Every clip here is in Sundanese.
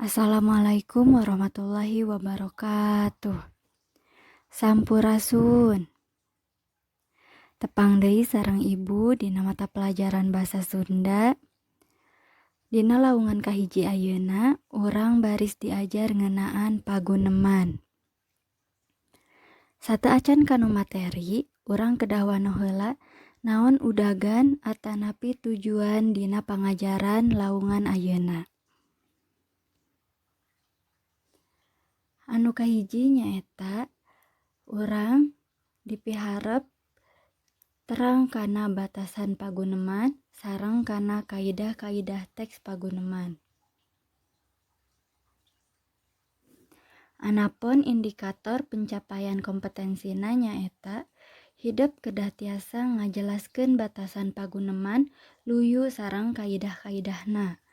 Assalamualaikum warahmatullahi wabarakatuh. Sampurasun. Tepang deui sareng Ibu dina mata pelajaran Basa Sunda. Dina laungan kahiji ayeuna urang baris diajar ngeunaan paguneman. Sateuacan kana materi, urang kedah wanoh heula naon udagan atanapi tujuan dina pangajaran laungan ayeuna. Anu kahiji nyaeta urang dipiharep terang kana batasan paguneman sareng kana kaidah-kaidah teks paguneman. Anapun indikator pencapaian kompetensina nyaeta hidep kedah tiasa ngajelaskeun batasan paguneman luyu sareng kaidah-kaidahna,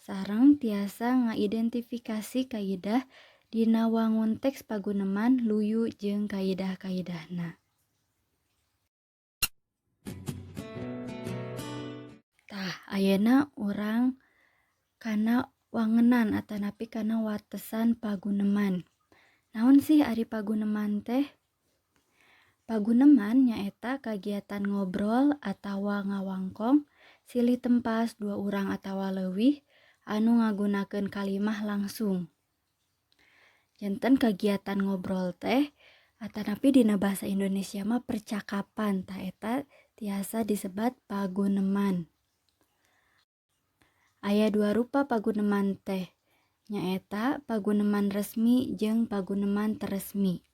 sareng tiasa ngaidentifikasi kaidah dina wangun teks paguneman luyu jeung kaidah-kaidahna. Tah, ayeuna urang kana wangenan atanapi kana watesan paguneman. Naon sih ari paguneman teh? Paguneman nyaeta kagiatan ngobrol atawa ngawangkong silih tempas dua urang atawa leuwih anu ngagunakeun kalimah langsung. Janten kagiatan ngobrol teh atanapi dina bahasa Indonesia mah percakapan, tah eta tiasa disebat paguneman. Aya dua rupa paguneman teh, nyaeta paguneman resmi jeung paguneman teu resmi.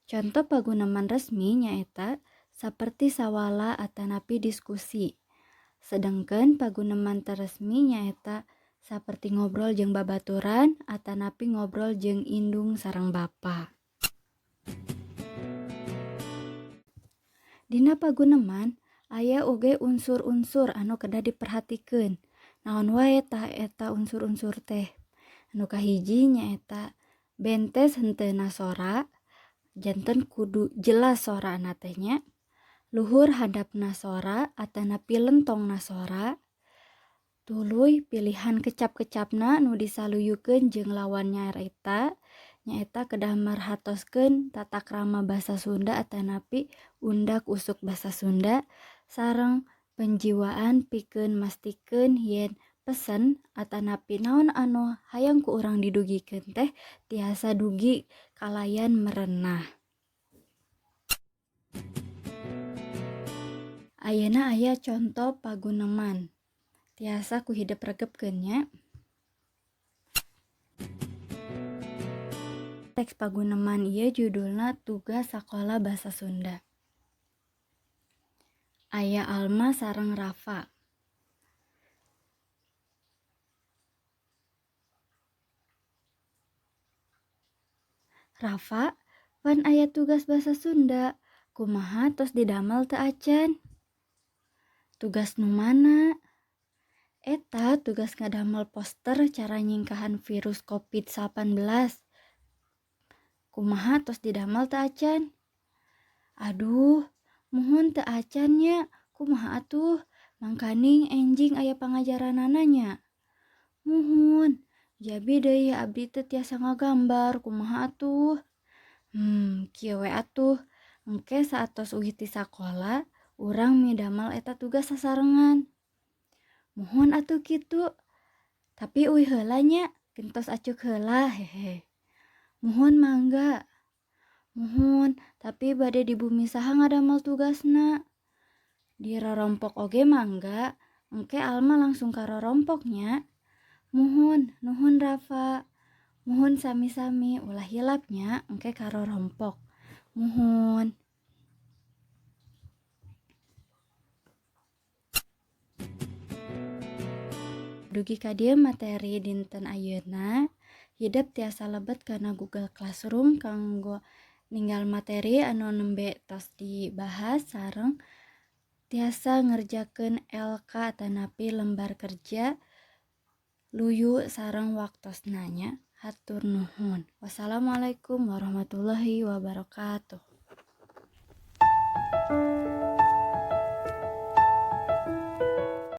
Conto paguneman resmi nyaeta saperti sawala atanapi diskusi. Sedengkeun paguneman teu resmi nyaeta saperti ngobrol jeung babaturan atanapi ngobrol jeung indung sareng bapa. Dina paguneman aya oge unsur-unsur anu kedah diperhatikeun. Naon wae tah eta unsur-unsur teh? Anu kahiji nyaeta bentes henteuna sora, janten kudu jelas sorana teh nya. Luhur handapna sora atanapi lentongna sora. Tuluy pilihan kecap-kecapna nu disaluyukeun jeung lawan nyarita nyaeta kedah merhatoskeun tata krama basa Sunda atanapi undak usuk basa Sunda sareng penjiwaan pikeun mastikeun yen pesen atanapi naon anu hayang ku urang didugikeun teh tiasa dugi kalayan merenah. Ayeuna aya conto paguneman. Tiasa ku hidep regepkeun nya. Teks paguneman ieu judulna Tugas Sakola Basa Sunda. Aya Alma sareng Rafa. Rafa, pan aya tugas basa Sunda, kumaha tos didamel teu acan? Tugas nu mana? Eta tugas ngadamel poster cara nyingkahan virus Covid-19. Kumaha tos didamel teu acan? Aduh, muhun teu acan nya, kumaha atuh? Mangkaning enjing aya pangajaranana nya. Muhun, jabi deui abdi teu tiasa ngagambar, kumaha atuh? Kieu we atuh, engke saatos uih ti sakola, urang midamel eta tugas sasarengan. Muhun atuh kitu. Tapi uih heula nya, gentos acuk heula hehe. Muhun mangga. Muhun, tapi bade di bumi saha ngadamel tugasna? Di rorompok oge mangga, engke Alma langsung ka rorompok nya. Muhun, nuhun Rafa. Muhun sami-sami, ulah hilap nya, engke ka rorompok. Muhun. Dugi ka dieu materi dinten ayeuna, hidep tiasa lebet kana Google Classroom kanggo ninggal materi anu nembe tos dibahas sareng tiasa ngerjakeun LK atanapi lembar kerja luyu sareng waktosna nya. Hatur nuhun. Wassalamualaikum warahmatullahi wabarakatuh.